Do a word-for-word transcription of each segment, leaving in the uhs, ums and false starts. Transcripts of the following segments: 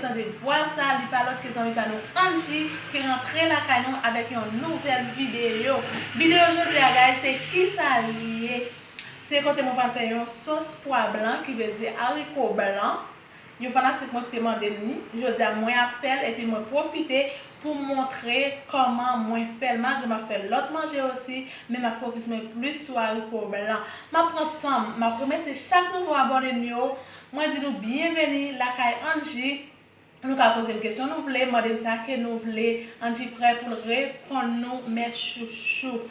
Tande vwa sa, li pa lòt ke zanmi pa nou Angie ki rantre lakay nou avèk yon nouvèl videyo. Videyo jodi a, guys, se kisa li ye? Se kote mwen pral fè yon sòs pwa blan, ki vle di ariko blan. Yon fanatik mwen ki te mande m li. Jodi a, mwen ap fè l epi mwen pwofite pou m montre kòman mwen fè l. Malgre m ap fè lòt manje osi, men m ap fokis mwen plis sou ariko blan. M ap pran tan m, m ap remèsye chak nouvo abòne m yo. Mwen di nou byenveni lakay Angie. Nou ka poze m kesyon nou vle, mande m sa ke nou vle. Angie prè pou l reponn nou, mes chouchous.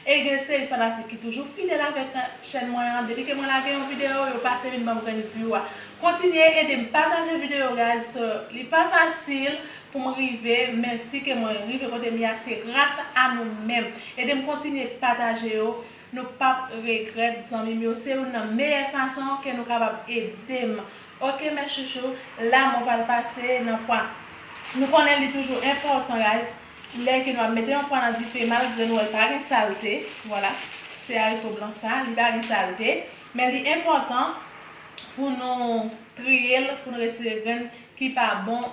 E gen seri fanatik ki toujou fidèl avèk chèn mwen an. Depi ke mwen lage yon videyo, yo pase vin ban m grenn view a. Kontinye ede m pataje videyo, guys. Li pa fasil pou m rive, men si ke mwen rive kote m ye a, se gras a nou menm. Ede m kontinye pataje yo. Nou p ap regrèt, zanmi m yo. Se youn nan meyè fason ke nou kapab ede m. Oke, mes chouchous, la mwen pral pase nan pwa. Nou konnen li toujou enpòtan, guys, lè ke nou ap mete yon pwa nan dife, malgre nou wè l pa gen salte. Vwala, se ariko blan sa, li pa gen salte. Men li enpòtan pou nou triye l, pou nou retire grenn ki pa bon.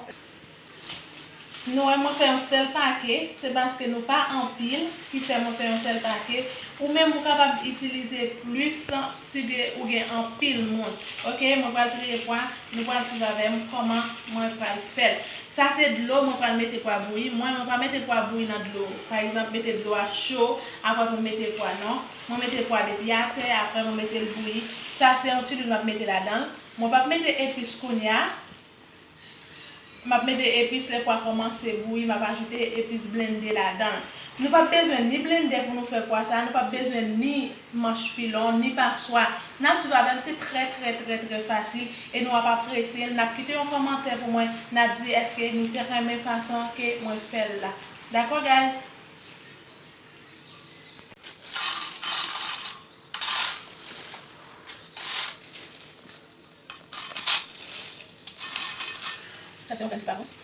Nou wè mwen fè yon sèl pake, se paske nou pa anpil ki fè mwen fè yon sèl pake. Ou menm ou kapab itilize plis si gen, ou gen anpil moun. Oke, mwen pral triye pwa, nou pral swiv avè m kòman mwen pral fè l. Sa se dlo, mwen pral mete pwa bouyi. Mwen, mwen pa mete pwa bouyi nan dlo. Pa egzanp, mete dlo a cho, apre pou m mete pwa, non. Mwen mete pwa depi atè, apre mwen mete l bouyi. Sa se yon ti lwil m ap mete ladan l. Mwen p ap mete epis kounye a. M ap mete epis lè pwa kòmanse bouyi, m ap ajoute epis blende ladan l. Nou p ap bezwen ni blendè pou nou fè pwa sa, nou p ap bezwen ni manch pilon, ni paswa. N ap swiv avè m, se trè, trè, trè, trè fasil e nou ap apresye l. N ap kite yon kòmantè pou mwen, n ap di èske nou te renmen fason ke mwen fè l la. Dakò, guys? Sa se yon grenn ki pa bon.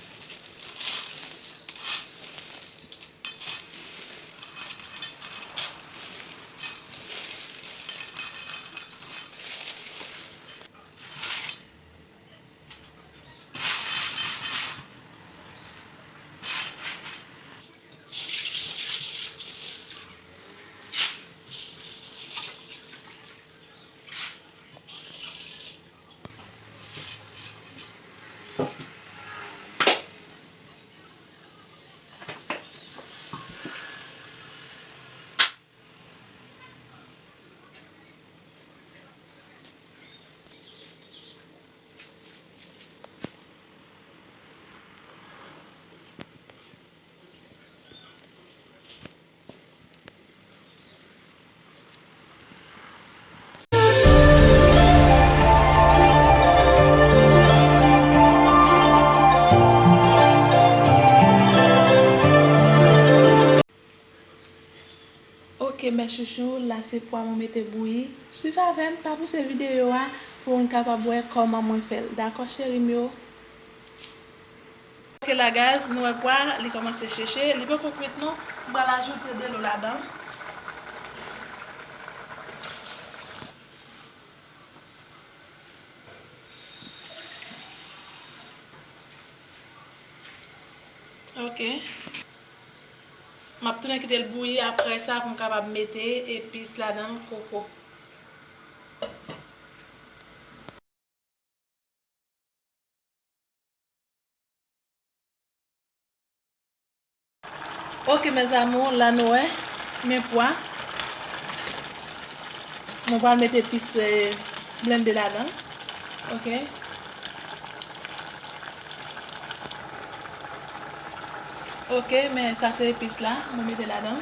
Ok, mes chouchous, la se pwa mwen mete bouyi. Swiv avè m, pa pouse videyo a pou n kapab wè kòman mwen fè l. Dakò, cheri m yo? Ok la, guys, nou wè pwa, li kòmanse cheche. Li poko kwit non. M pral ajoute delo ladan. Ok. M ap tounen kite l bouyi apre sa pou m kapab mete epis ladan l, koko. Ok, mes amours, la nou wè, men pwa. Mwen pral mete epis, eh, blende ladan. Ok. Ok, men sa se epis la, mwen mete ladan.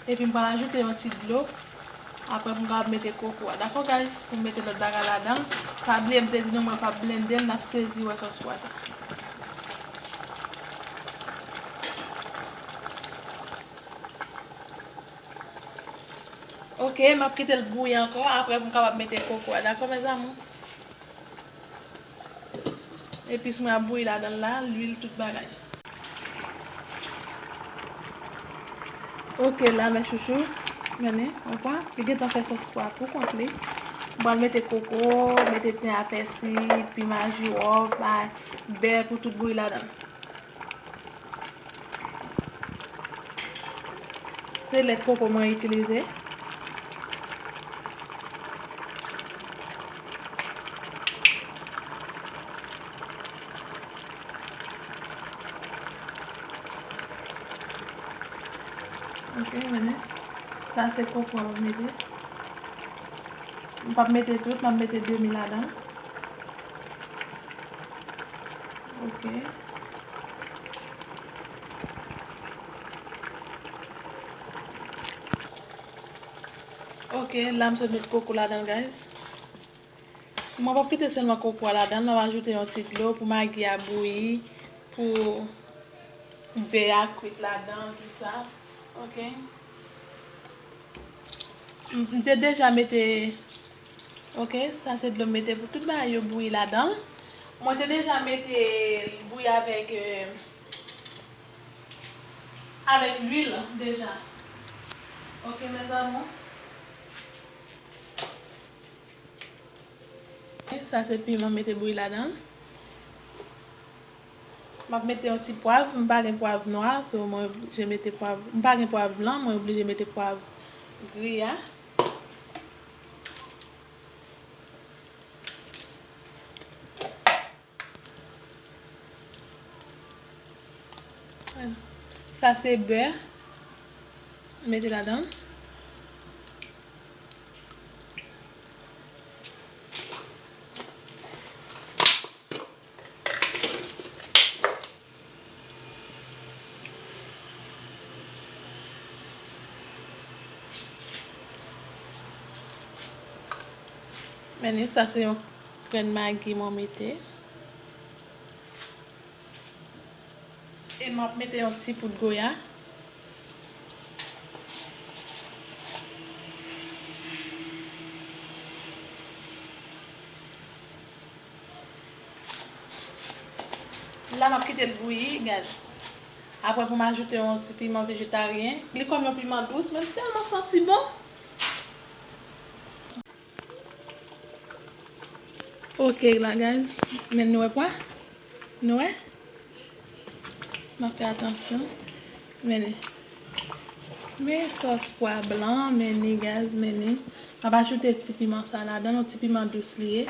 Epi m pral ajoute yon ti dlo. Apre pou m kapab mete koko a. Dakò, guys? Pou m mete lòt bagay ladan. Pa bliye m te di nou mwen p ap blende l, n ap sezi wè sòs pwa sa. Ok, m ap kite l bouyi ankò. Apre pou m kapab mete koko a. Dakò, mes amours? Epis mwen ap bouyi ladan l la, lwil, tout bagay. Ok, la, mes chouchous, Men, ou wè, li gentan fè sòs pwa pou kont li. M pral mete koko, mete ten a pèsi, piman jiwòf, bay, bè pou tout bouyi ladan l. Se lèt koko mwen itilize. Ok, mennen. Sa se koko m ap mete. M p ap mete tout, m ap mete demi ladan l. Ok. Ok, la m sot met koko ladan l, guys. Mwen p ap kite sèlman koko a ladan l, m ap ajoute yon ti dlo pou magi a bouyi, pou bè a kwit ladan l, tou sa. Ok. M, m te deja mete, ok, sa se dlo m mete pou tout bagay yo bouyi ladan l. Mwen te deja mete l bouyi avèk, euh, avèk lwil deja. Ok, mes amours. Sa se piman m mete bouyi ladan l. M ap mete yon ti pwav, m pa gen pwav nwa, so mwen oblije mete pwav, m pa gen pwav blan, mwen oblije mete pwav gri a. Sa se bè. Mete ladan l. Men sa se yon grenn magi mwen mete. E m ap mete yon ti poud goya. La, m ap kite l bouyi, guys. Apre, pou m ajoute yon ti piman vejetaryen. Li kòm yon piman dous, men li tèlman santi bon. Ok, la, guys. Men nou wè pwa? Nou wè? M ap fè atansyon. Men li. Men sòs pwa blan, men li, guys, men li. M ap ajoute ti piman sa ladan, yon ti piman dous li ye.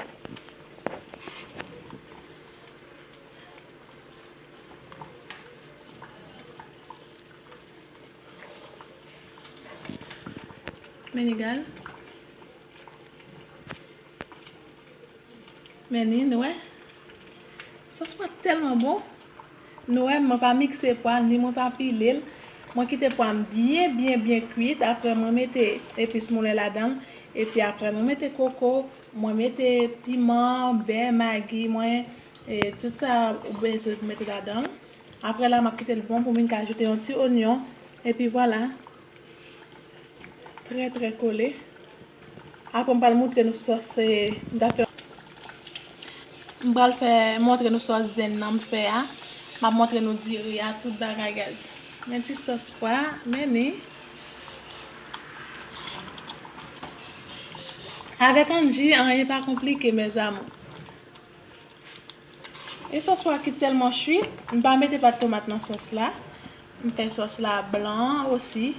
Men li, guys. Men ni, nou wè? Sòs pwa tèlman bon. Nou wè, mwen pa mikse pwa, ni mwen pa pile l. Mwen kite pwa m byen, byen, byen kwit. Apre, mwen mete epis moulen ladan l. Epi apre, mwen mete koko, mwen mete piman, bè, magi, mwen, e, tout sa ou bezwen mete ladan l. Apre la, m ap kite l bon pou m vin ka ajoute yon ti onyon. Epi vwala. Trè, trè kole. Apre, m pral montre nou sòs, e, m ta fè, m pral fè, montre nou sòs zen nan m fè a. M ap montre nou diri a, tout bagay, guys. Men ti sòs pwa, men ni. Avèk Angie, anyen pa konplike, mes amours. E sòs pwa ki tèlman chwi, m pa mete pat tomat nan sòs la. M fè sòs la blan osi.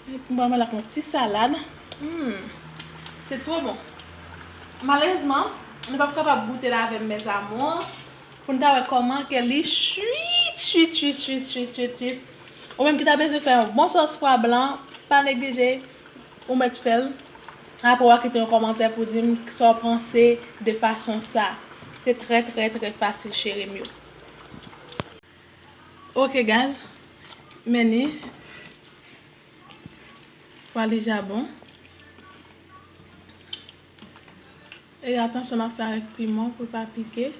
M pral mele ak yon ti salad. Hmm, se two bon. Malerezman, nou p ap kapab goute l avè m, mes amours, pou n ta wè kòman ke li chwit, chwit, chwit. Ou menm ki ta bezwen fè yon bon sòs pwa blan, pa neglije. Ou mèt fè l. Apre, w a kite yon kòmantè pou di m sa w panse de fason sa. Se trè, trè, trè fasil, cheri m yo. Ok, guys. Men ni. Pwa li ja bon. E atansyon, m ap fè avèk piman pou l pa pike.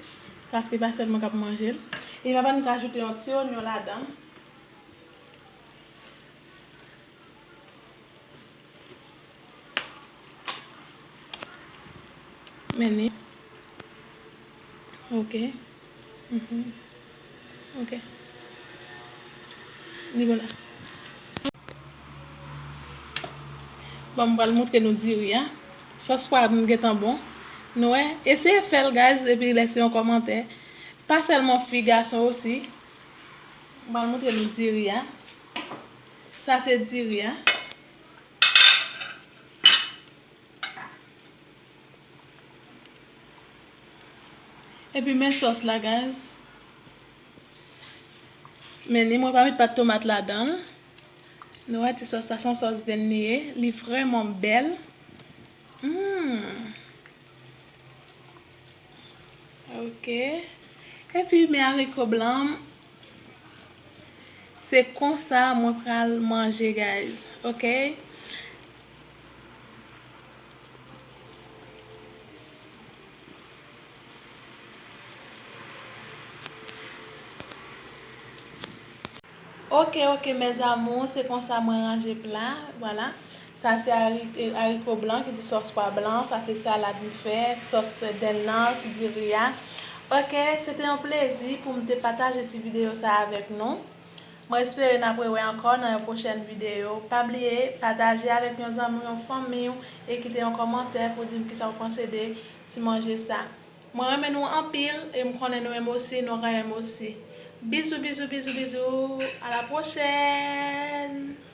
Paske pa sèl mwen k ap manje l. E m ap annik ajoute yon ti onyon ladan l. Men ni. Ok. Mhm. Ok. Li bon la. Bon, m pral montre nou diri a. Sòs pwa nou gentan bon. Nou wè, eseye fè l, guys, epi lèse yon kòmantè. Pa sèlman fi, gason osi. M pral montre nou diri a. Sa se diri a. Epi men sòs la, guys. Men ni mwen pa met pat tomat ladan l. Nou wè ti sòs la, se yon sòs dèn li ye. Li vrèman bèl. Mm. Ok. Epi men ariko blan m. Se konsa mwen pral manje, guys. Ok? Ok, ok, mes amours, se konsa mwen ranje pla. Vwala. Sa se ari-, e, ariko blan ki di sòs pwa blan. Sa se salad m fè, sòs dèn nan, ti diri a. Ok, se te yon plezi pou m te pataje ti videyo sa avèk nou. Mwen espere n ap rewè ankò nan yon pwochèn videyo. Pa bliye pataje avèk yon zanmi w, yon fanmi w, e kite yon kòmantè pou di m kisa w panse de ti manje sa. Mwen renmen nou anpil e m konnen nou menm osi, nou renmen m osi. Bizou, bizou, bizou, bizou. A la pwochèn!